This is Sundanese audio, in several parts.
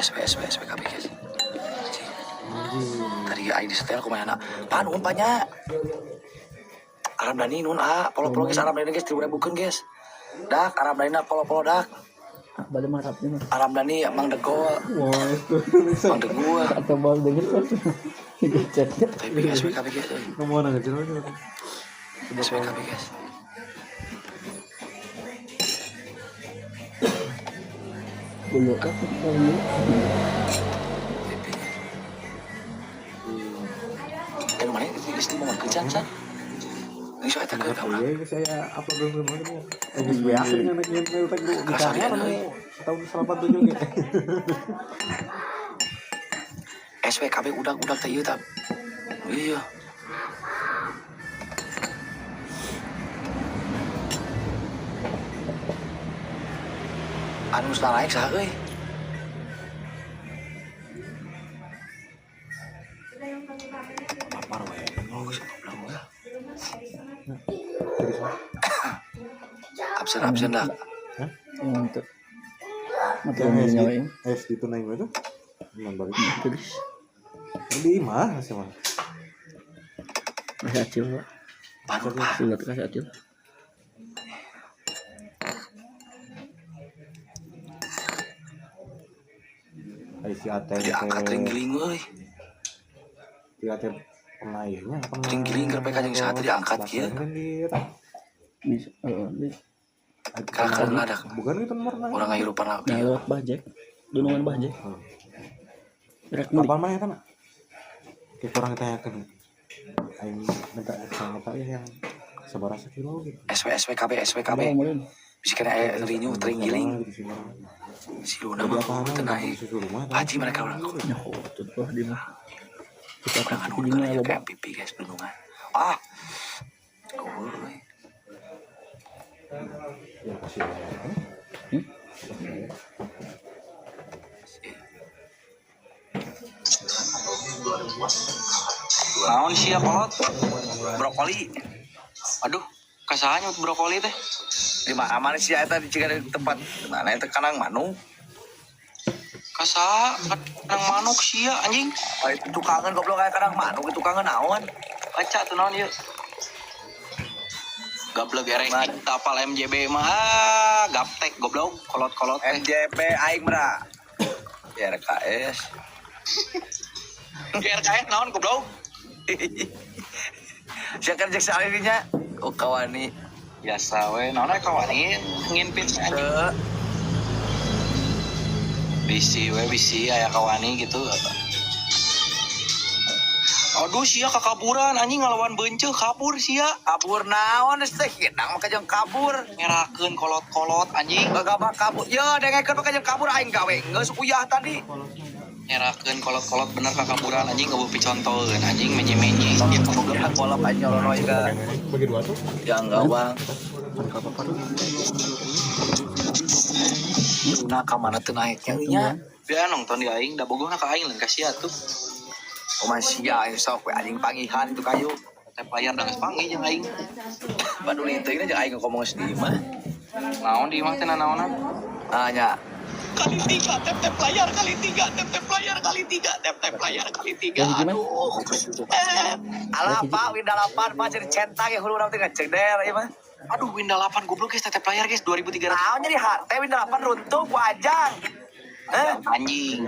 SW SW SW KB guys. Tadi aing di setel kumaha pan umpanya. Aramdani nun ah, polo-polo guys Aramdani guys 3000 keun guys. Dak Aramdani polo-polo dak. Balik marapnya mah. Aramdani Mang Degol, Wah, itu. Mang Degol. Atau baru denger kan. Chatnya. PP guys, SW KB guys. Kamu mana kecil aja. SW KB guys. Dulu kan. PP. Kan mana geus di momen kecan san. Geus eta keur ka urang. Iya, saya upload dulu kemarin. Geus biasa nya naik nyetel teh gua Kasarian, euy. Tahun 87 ge. SWKB udak-udak teh ieu tah. Iya. Anu geus naik saha euy? Papar we. Oh, geus goblok we. Absen absen dah. Untuk. Mati Yang SD, nyalain. SD itu naik itu. Emang balik. Terus. Di imah sih mah. Kasih acil pak. Panu pak. Surat kasih acil. Ai si Ate. Diangkat ringgiling euy. Si Ate pernah ieu nya pernah. Ringgiling keur PK jeung saha teh diangkat kieu. Kan di eta. Mis, di. Kakak ada. Bukan itu nomor Urang ngahirupan lah. Nah, lewat Bahjek. Dunungan Bahjek. Rek mudik. Kapal mana ya tanah? Kayak kurang ditanyakan. Aing minta sama tak ya yang sabaraha kilo gitu. SW SWKB SWKB. Abang mulai. Bisa kena rinyu teringgiling. Gitu sih, orang. Si Luna Jadi mah apa teu naik. susu rumah? Haji mereka orang. Ya, tuh lah di mah. Kita Urang akan anu di keur mah aya loba. ke MPP guys dunungan. Ah. Euy. Ya kasih. Hmm? Naon sih ya kolot? Brokoli. Aduh, kasaha nyebut brokoli teh? Di mana mana sih eta di ciga di tempat mana eta kanang manuk. Kasaha kanang manuk sia anjing. Ah, itu tukangan goblok kayak kanang manuk itu tukangan naon. Baca tuh naon ieu. Gablek erek tapal MJB mah ah, gaptek goblok kolot-kolot teh. MJP aing mera. RKS. GRKS naon goblok? Sia kerja sekali nya. Oh kawani. Biasa we naon we kawani nginpit anjing. Teu. Bisi we bisi aya kawani gitu. Aduh sia kakaburan anjing ngalawan beunceuk kabur sia. Kabur naon geus teh hidang mah jeung kabur. Ngerakeun kolot-kolot anjing. Gagabah kabur. Yo dengekeun mah jeung kabur aing gawe geus uyah tadi. Ngerakeun kolot-kolot bener kakaburan anjing eueuh picontoeun anjing menye-menye. Goblok kan kolop aing nyoloroy ka Bagi dua tuh. yang gawang. Luna ka mana teu naiknya nya? Dia nonton di aing da bogohna ka aing lain ka sia tuh. Oh masih ya aing sok we anjing pangihan itu kayu. Teh layar da geus panggih jeung aing. Paduli teu ini jeung aing ngomong sedih mah. Naon di imah teh nanaonan? Ah nya. Kali tiga tap tap layar kali tiga tap tap layar kali tiga tap tap layar kali tiga. Yang gimana? Aduh. Alah Pak Winda 8 Pak jadi centang ya hulu urang teh ngeceder ieu mah. Aduh Winda 8 goblok guys tap tap layar guys 2300. Naon jadi hate Winda 8 runtuh ku ajang. Eh, Anjing.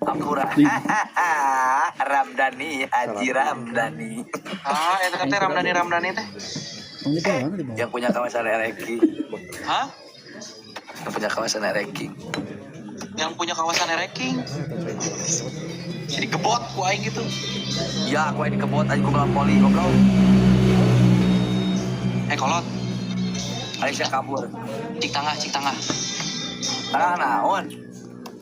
Ampura. Ramdhani, Haji Ramdhani. Ah, eta teh Ramdhani Ramdhani teh. Emang di bawah mana di bawah? Yang punya kawasan Ereki. Hah? Yang punya kawasan Ereki. Yang punya kawasan Ereking. Jadi gebot ku aing gitu. Ya, aku ini kebot aja ku melampoli goblok. Eh kolot, Aing sia kabur. cik tangah, cik tangah. Ah, naon?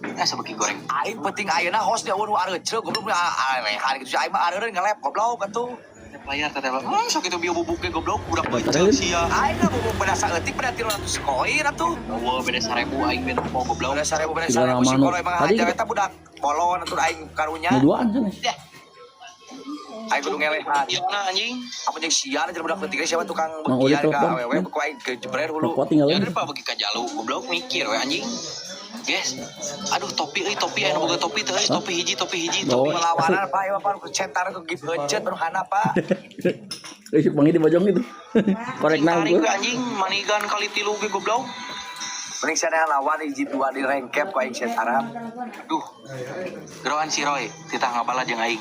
Eh sabeki goreng. Aing penting ayeuna host dia eueuh areuceuk goblok anehan gitu. Aing mah areureun ngelep goblok atuh. Tap layar tap layar. Sok itu bio bubuknya goblok budak beuncen sia. Aing mah bubuk beda saeutik beda 300 koin atuh. Eueuh beda 1000 aing beda po goblok. Beda 1000 beda Tidak 1000 si lama, kolo emang Tadi hajar kita- eta budak kolon atuh aing karunya. Ini duaan sana. Dah, Aing kudu ngelehan. ieu na anjing. Apa jeung sian aja budak leutik siapa tukang Mang Uli bekian ka telepon. awewe ku aing kejebrer hulu. Rokok tinggalin. Ya udah pak bagi ka jalu goblok mikir we anjing. Guys, aduh topi euy, topi anu boga topi teh euy, topi hiji, topi hiji, Oh. topi. Melawanan Pak, ieu mah centar ke gift heuceut baru hana Pak. Eh, panggil di bojong itu. Korek Tarik nang we anjing, manigan kali tilu ge goblok. Mending sana lawan hiji dua di rengkep ku aing set Arab. Aduh. Geroan si Roy, titah ngabala jeung aing.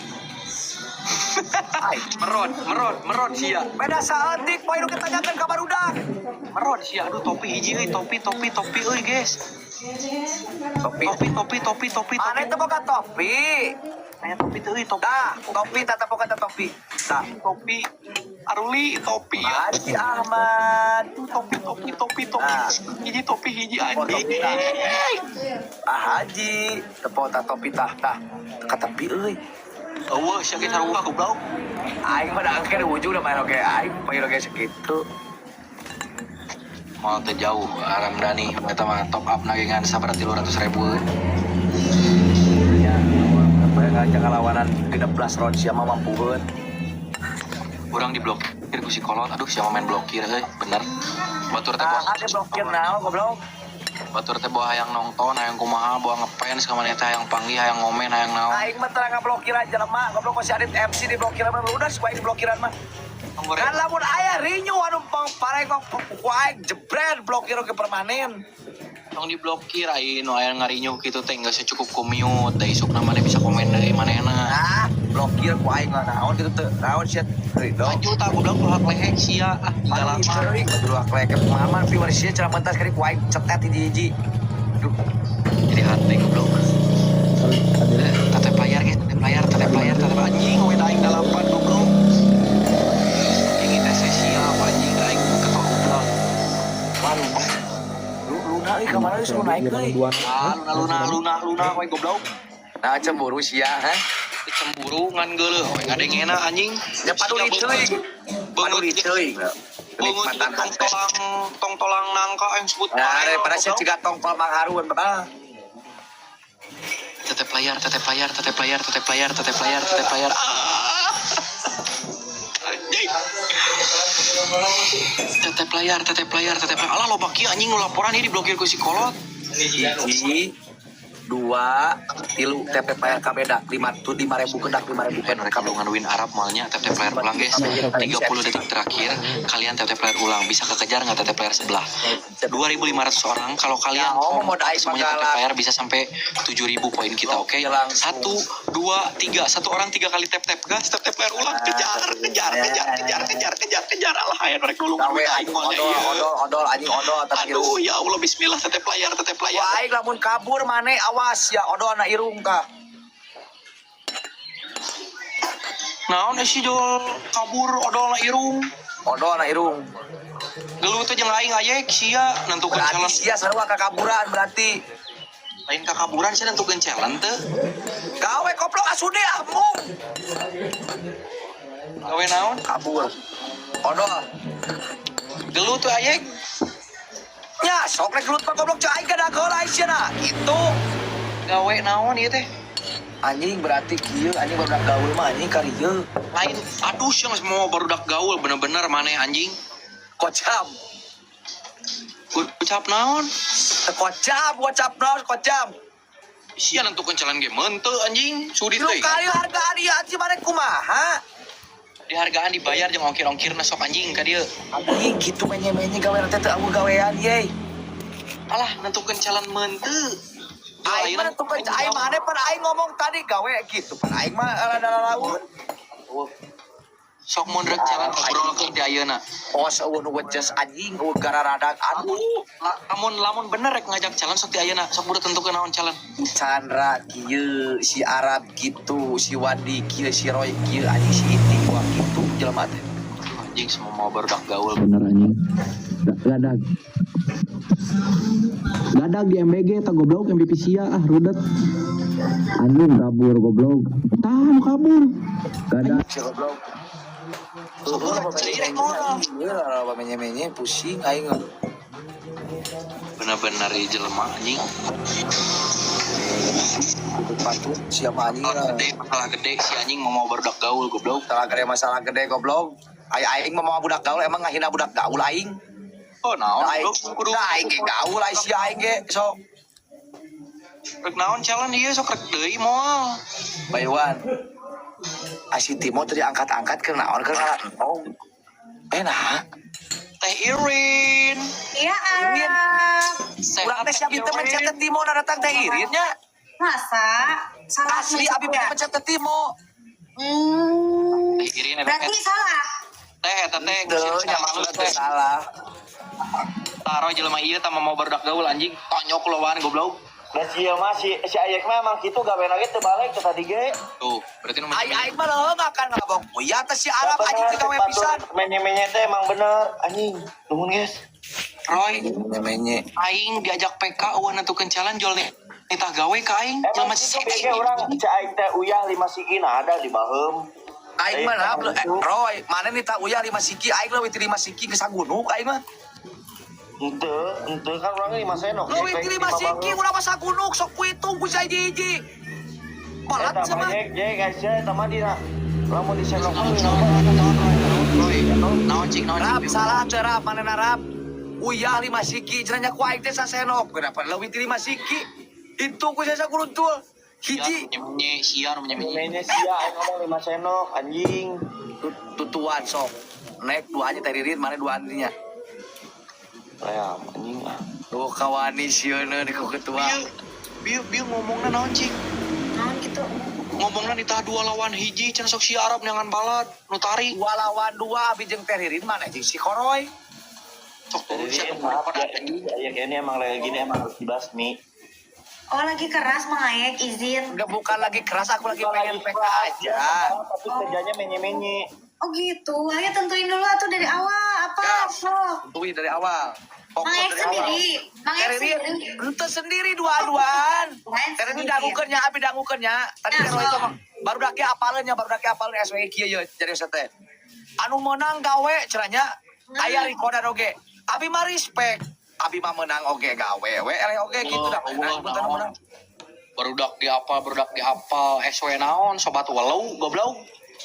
Aing. Merod, merod, merod sia. Beda saeutik poe nu ditanyakeun ka barudak. Merod sia, aduh topi hiji euy, topi, topi, topi euy, guys. Topi. Topi, topi, topi, topi, Mana topi. itu boga topi? Aya topi teh euy, topi. Tah, topi tata boga topi. Tah. Topi. Aruli topi ya. Haji Ahmad. Topi, topi, topi, topi. Ah. Hiji topi hiji Oh, anjing. topi tah. Ah Haji, tepo tah topi tah tah. Ka tepi euy. Eueuh sia ge sarua goblok. Aing mah da angker ujung da main oge aing panggil oge segitu. Mau teu jauh Ramdhani eta mah top up na ge ngan sabaraha 300.000 euy. Ya, apa ngajak lawanan 16 round sia mah mampueun. Urang diblokir ku si kolot. Aduh sia mah main blokir euy, bener. Batur teh Nah, ada blokir naon goblok. Batur teh boa hayang nonton, hayang kumaha, boa ngefans ka maneh teh hayang panggih, hayang ngomen, hayang naon. Aing mah terang ngablokiran jelema, goblok kok si Adit MC diblokiran mah udah supaya diblokiran mah. Kan lamun aya rinyu anu pang pare kok ku aing jebret blokir oge permanen. Tong diblokir aing nu aya ngarinyu kitu teh geus cukup ku mute, da isukna maneh bisa komen deui manehna. Ah, blokir ku aing mah naon kitu teu. Naon sia ridho. Lanjut ah goblok luhak lehek sia ah galak mah. Teuing luak lehek pengalaman viewer sia cara mentas kali ku aing cetet hiji-hiji. Duh, Jadi hate goblok. Tete player guys, tete player, tete player, tete anjing we aing dalapan goblok. Ini teh siap anjing aing ketua goblok. waduh. Lu Luna euy ka mana geus lu naik euy. Ah luna luna luna luna we goblok. Nah, cemburu sia, ha? Cemburu ngan geuleuh we ngadengena anjing. Ya paduli teuing. Paduli teuing. Bangun Kenikmatan tong hate. tolang tong tolang nangka yang sebut Nah, daripada sia ciga tongkol mangharun, bakal. Tete player, tete player, tete player, tete player, tete player, tete player. Ah. Anjing. Tete player, tete player, tete player. Alah loba kieu anjing nu laporan ieu diblokir ku si kolot. Hiji, dua, tilu, TP player kabeda, lima tuh 5.000 kedak, 5.000 Eh, kedak. mereka belum win Arab malnya tete player ulang guys. 30 detik terakhir kalian tete player ulang. Bisa kekejar nggak tete player sebelah? 2.500 orang kalau kalian Ya, oh, mau daik semuanya tete magalah. player bisa sampai 7.000 poin kita, oke? Langsung. 1 2 3 satu orang 3 kali tap tap gas, tap tap player ulang, kejar, kejar, kejar, kejar, kejar, kejar, kejar. Alah, aya mereka nulungan Gawe win aing anjing malnya, odol, ieu. odol, odol, anjing odol, tapi Aduh, ya Allah bismillah tete player, tete player. Wah, aing lamun kabur mane awas ya odol na irung tah. Naon eh, si jol kabur odol na irung. Odol na irung. Geluh teh jeung aing ayek sia nentukeun Berarti challenge. sia sarua kakaburan berarti. Lain kakaburan sia nentukeun challenge teh. Gawe koplok asude ah mung. Gawe naon? Kabur. Odol. Geluh tuh ayek. Ya, sok rek gelut mah goblok cai aing kada heula sia na. Itu Gawe naon ieu teh? anjing berarti kieu anjing barudak gaul mah anjing karieu. Lain aduh sia geus mau barudak gaul bener-bener maneh anjing. Kocam. Ucap naon? Kocam, kocam naon kocam. Sia nentukeun challenge ge menteu anjing. Sudi Lu teh. kali hargaan ieu anjing mane kumaha? Dihargaan dibayar jeung ongkir-ongkirna sok anjing ka dieu. Anjing gitu menye-menye gawe teh teu awu gawean ye. Alah nentukeun challenge menteu. Aing mah nentukeun aing mane pan aing ngomong tadi gawe gitu pan aing mah rada lalaun. Sok mun rek challenge obrolkeun di ayeuna. Pos eueuh nu weces anjing eueuh gararadak aduh. Lamun lamun bener rek ngajak challenge sok di ayeuna. Sok budak tentukeun naon challenge. Chandra kieu, si Arab gitu, si Wandi kieu, si Roy kieu, anjing si Iti wah gitu jelema teh. Anjing semua mau barudak gaul. Bener anjing. Gadag. Gadag di MBG tak goblok MVP sia ah rudet. Anjing kabur goblok. Tah nu kabur. Gadag. Si goblok. Loba menye-menye pusing aing. Bener-bener ieu jelema anjing. Patut siapa anjing. Masalah gede si anjing mau barudak gaul goblok. Masalah gede goblok. Aing aing mah mau budak gaul emang ngahina budak gaul aing. Oh naon Aing goblok kudu aing ge gaul aing si aing ge sok. Rek naon challenge ieu, sok rek deui moal. Baywan. Asi Timo tadi angkat-angkat ke naon ke oh. Eh nah, Teh Irin. Iya, Arab. Sehat, urang teh siap Teh itu mencet Irin. teh Timo nah datang Teh Irin nya. Masa? Salah Asli mencet abi ya? mencet teh Timo. Teh Irin eta Berarti teh. salah. Teh eta teh Teu geus nya halus maksudna teh. teh salah. Taro jelema ieu tah mau barudak gaul anjing. Tonyok lawan goblok. Da sia mah si Ayek mah emang kitu gawe lagi teu balik teh tadi ge. Tuh, berarti nu Ai aing mah leuheung akan ngabok. Oh iya teh si Arab anjing teh gawe pisan. Menye-menye teh emang bener anjing. Nuhun guys. Roy, Menye. Aing diajak PK eueuh nentukeun jalan jual nih. Nitah gawe ka aing, Emang jelema kitu si ge urang cek aing teh uyah 5 siki nah ada di baheum. Aing mah lah, eh, Roy, mana nih tak uyah 5 siki, aing leuwih ti 5 siki geus sagunuk aing mah. Henteu, henteu kan urang 5 senok. Leuwih ti 5 siki urang mah sagunuk sok ku hitung ku hiji-hiji. Balat Eta sama. mah jek jek guys ya eta mah dina lamun di senok mah Roy, naon cik, naon Rap cik. salah teh rap manehna rap. Uyah 5 siki cenah nya ku aing teh sasenok. Kenapa leuwih ti 5 siki? Hitung ku saya sakuruntul. Hiji Nyemenye, sia nu menye. Menye sia aing ngomong 5 senok anjing. Tutuan sok. Naik duanya teh Ririn, mana duaan nya. Ya anjing ah. Tuh kawani sieun di ku ketua. Bieu, bieu, bieu ngomongna naon cik? Naon gitu. Ngomongna nitah dua lawan hiji, cenah sok si Arab neangan balad, nu tarik. Dua lawan dua abi jeung teh Ririn mana jeung si Koroy. Sok turun sia Jadi nu maaf rekod ya, anjing. ya ini emang lagi gini emang harus dibasmi. Oh, lagi keras Mang Ayek izin. Enggak bukan lagi keras aku lagi pengen PK aja. Tapi kerjanya menye-menye. Oh gitu. Ayo tentuin dulu atuh dari awal apa? Gas. Sok. Tentuin dari awal. Fokus Mang Ayek dari awal. sendiri. Mang Ayek Teh Ririn, sendiri. ente sendiri dua-duaan. Lain Teh Ririn sendiri. dangukeun nya, abi dangukeun nya. Tadi Nah, Teh Roy itu sok. mah baru dake apaleun nya, baru dake apaleun SW kieu ye jadi teh. Anu menang gawe cenah aya rekodan oge. Abi mah respect. Abi mah menang oge gawe we eleh oge gitu dah. Oh, Nah, punten naon. menang. Barudak diapal, barudak dihafal, SW naon, sobat walau, goblok.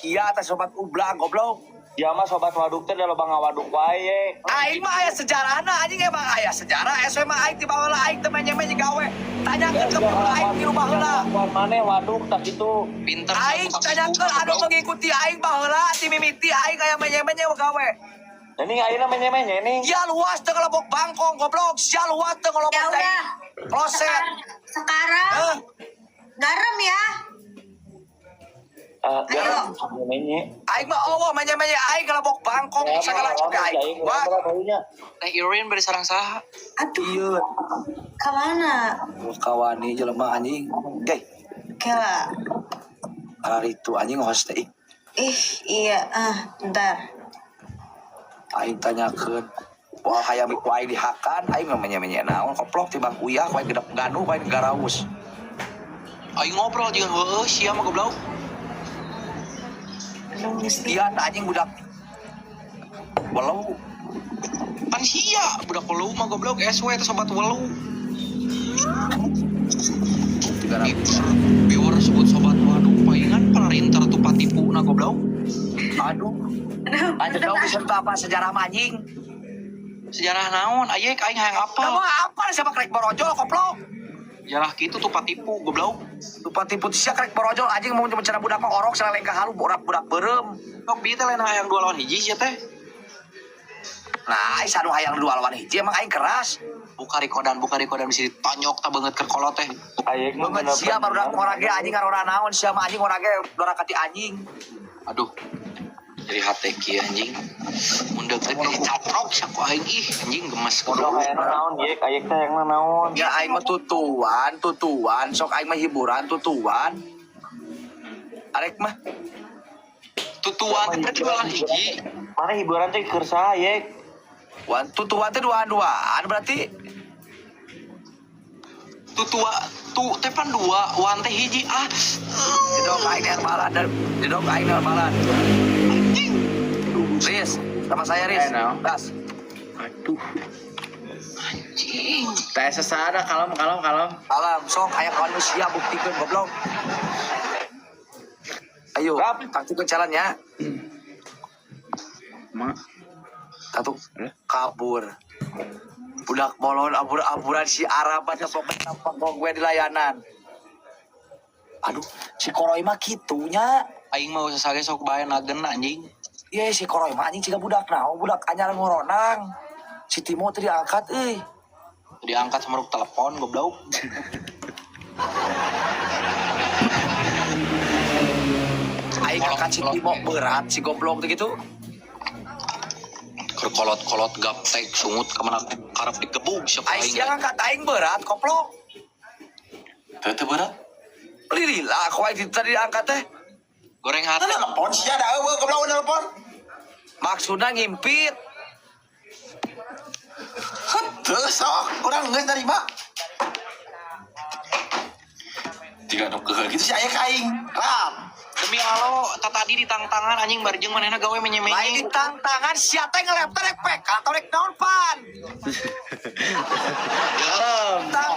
Iya teh sobat ublang goblok. Dia mah sobat waduk teh da loba ngawaduk wae. Aing mah aya sejarahna anjing emang aya sejarah SW mah aing ti baheula aing teu menye-menye gawe. Tanyakeun ke baheula aing ti baheula. Kelakuan maneh waduk tak gitu. Pinter Aing tanyakeun anu mengikuti aing baheula ti mimiti aing aya menye-menye gawe. Ini ayeuna menye-menye nih. Ya luas teu ngelebok bangkong goblok, sia luas teu ngelebok Ya cai. udah. Kloset. Sekarang Eh, garam ya. Eh, Ayo. menye. aing mah eueuh menye-menye aing ngelebok bangkong segala juga aing. Wah, Teh Irin bari sarang saha? Aduh, ieu kemana? kawani jelema anjing. Gey, Kela. itu anjing host teh. Ih, iya. Ah, bentar. Aing tanyakeun. Wah, hayang ku aing dihakan, aing mah menye-menye naon koplok tibang uyah, ku aing gedap ganu, ku aing garaus. Aing ngobrol jeung heueuh sia mah goblok. Belum mesti. Dia anjing budak. Walau Pan sia budak walau mah goblok SW teh sobat walau. tiga ratus. Viewer sebut sobat waduk paingan parinter tuh patipu na goblok. Aduh, Aduh, anjing kau bisa apa sejarah mah anjing. Sejarah naon aya aing hayang Kamu apa? apa siapa krek borojol koplok? Sejarah kitu tuh patipu goblok. Lupa tipu sia krek borojol anjing mau cara budak mah orok salah lengkah halu budak budak beureum. Sok bieu teh lain hayang dua lawan hiji sia teh. Nah, aing sanu hayang dua lawan hiji emang aing keras. Buka rikodan bisa ditonyok ta banget keur kolot teh. Ayek mah Banget sia barudak ngorage anjing ngarora naon sia mah anjing ngorage dorakati anjing. Aduh. Jadi hate kieu anjing. Mundeuk teh dicaprok sia ku aing ih anjing gemes Goblok hayangna naon yek, ayek teh hayangna naon. Ya aing mah tutuan, tutuan, sok aing mah hiburan tutuan. Arek mah Tutuan teh berarti dua lawan hiji. Mana hiburan teh keur saha yek? Wan tutuan teh duaan-duaan berarti Tutua tu teh pan dua, wan teh hiji ah. jedok aing yang malan dan jedok aing yang malan. Anjing. Riz, sama saya Riz. Gas. Aduh. Anjing. Teh sesada kalem kalem kalem. Alam sok aya manusia buktikeun goblok. Ayo, taktikkeun jalannya. Ma. Satu kabur. Budak bolon abur-aburan si Arab teh pokoknya pokok gue di layanan. Aduh, si Koroy mah kitunya. Aing mah usah sage sok bae nagen anjing. Iya, si Koroy mah anjing ciga budak naon, budak anyar ngoronang. Si Timo teh diangkat euy. Diangkat sama ruk telepon goblok. Aing angkat si Timo berat si goblok teh gitu. Keur kolot-kolot gaptek sungut kemana karep digebug siapa Aing aing. siang angkat aing berat koplok. Teu teu berat. Lilila aku aing tadi diangkat teh. Goreng hati. Telepon sih ada eueuh goblok nelpon. Maksudna ngimpit. Henteu sok, kurang geus narima. Jika nu keheul gitu si Ayek aing. Ram. Demi Allah, tadi di tang-tangan anjing barjeng manehna gawe Lain menye-menye. di tangan sia teh ngelepter rek PK atau rek naon pan.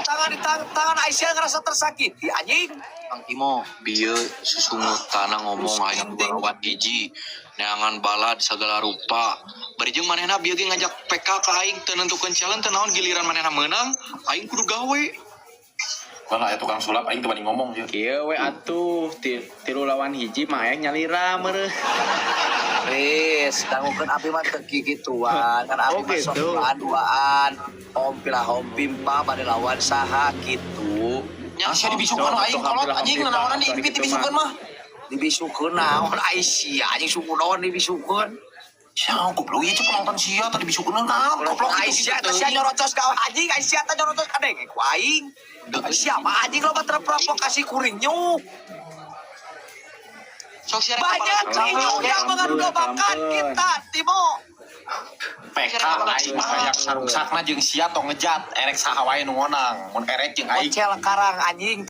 Tangan di tangan Aisyah ngerasa tersakiti anjing. Kang Timo, bieu susungutana ngomong hayang lawan hiji, neangan balad segala rupa. Barjeng manehna bieu ge ngajak PK ka aing teu nentukeun challenge teu naon giliran manehna meunang, aing kudu gawe. Kan aya tukang sulap aing teu wani ngomong ya. Kieu we atuh tilu lawan hiji mah aya nyalira meureun. Riz, dangukeun abi mah teu kikituan, kan abi Oh, mah sok gitu. duaan-duaan. Om pilah om pimpa bade lawan saha gitu. Nya Sia dibisukeun aing kolot anjing nanaonan diimpit dibisukeun mah. Dibisukeun naon Aisyah anjing sukunaon dibisukeun. Sia goblok ieu penonton sia tadi dibisukeun naon goblok Aisyah teh sia nyorocos ka anjing Aisyah teh nyorocos kadenge ku aing. Aisyah mah anjing loba terprovokasi kuring nyuk. Sok sia rek Banyak kepala- rinyuh yang mengadu-dombakan kita, Timo. PK aing mah hayang saruksakna jeung sia tong ngejat erek saha wae nu ngonang mun erek jeung aing. Kocel karang anjing.